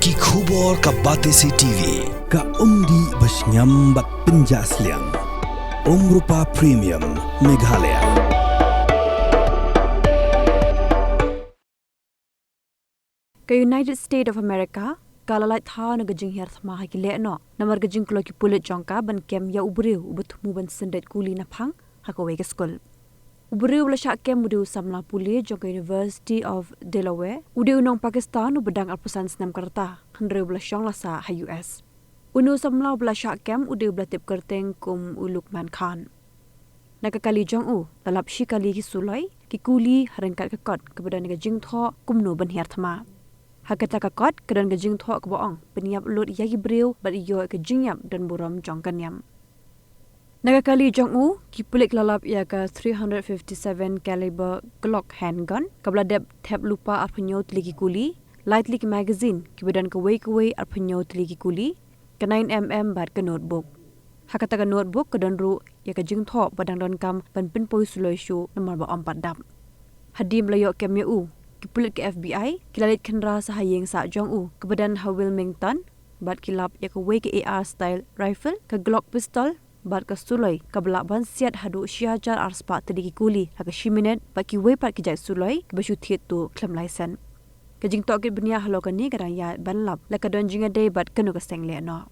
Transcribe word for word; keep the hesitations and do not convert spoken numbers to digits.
Ki khubor ka Batesi T V, ka umdih ba shngiam bad pynjah sliang. Umrupa Premium, Meghalaya. Ka United States of America ka la lait thaw na ka jinghiar thma ha ki lehnoh namar ka jingkloi ki pulit jong ka ban kem ïa u briew uba thmu ban syndet kuli na phang ha kawei ka skul. U briew ba la shah kem u dei u samla pule jong ka University of Delaware, u dei u nong Pakistan uba dang arphew san snem ka rta, hynrei uba la shong la sah ha U S. Une u samla uba la shah kem u dei uba la tip kyrteng kum u Lukman Khan. Na ka kali jong u, la lap shi kali ki suloi, ki kuli ha ryngkat ka kot kaba don ka jingthoh kumno ban hiar thma. Ha kata ka kot ka don ka jingthoh kaba ong pynïap lut ïa ki briew bad ïoh ka jingïap don burom jong ka niam. Na ka kali jong u, ki pulit ki la lap ïa ka three hundred fifty-seven caliber Glock handgun kaba la dep thep lypa arphew hynñiew tylli ki kuli, lai tylli ki magazine kiba don kawei kawei arphew hynñiew tylli ki kuli, ka nine M M bad ka notebook. Ha kata ka notebook ka don ruh ïa ka jingthoh ba dang donkam ban pynpoi suloi shuh namar ba ym pat dap. Hadien ba la ïoh kem ïa u, ki pulit ka F B I ki la leit khynra sha ha ïing sah jong u kaba don ha Wilmington bad ki lap ïa kawei ka A R style rifle, ka Glock pistol bad ka suloi kaba lah ban siat haduh shi hajar ar spah tylli ki kuli ha ka shi minit bad kiwei pat ki jait suloi kiba shu thied tuh khlem laisen. Ka jingtohkit bniah halor kane ka dang ïaid ban lap la ka don jingïadei bad kano ka seng lehnoh.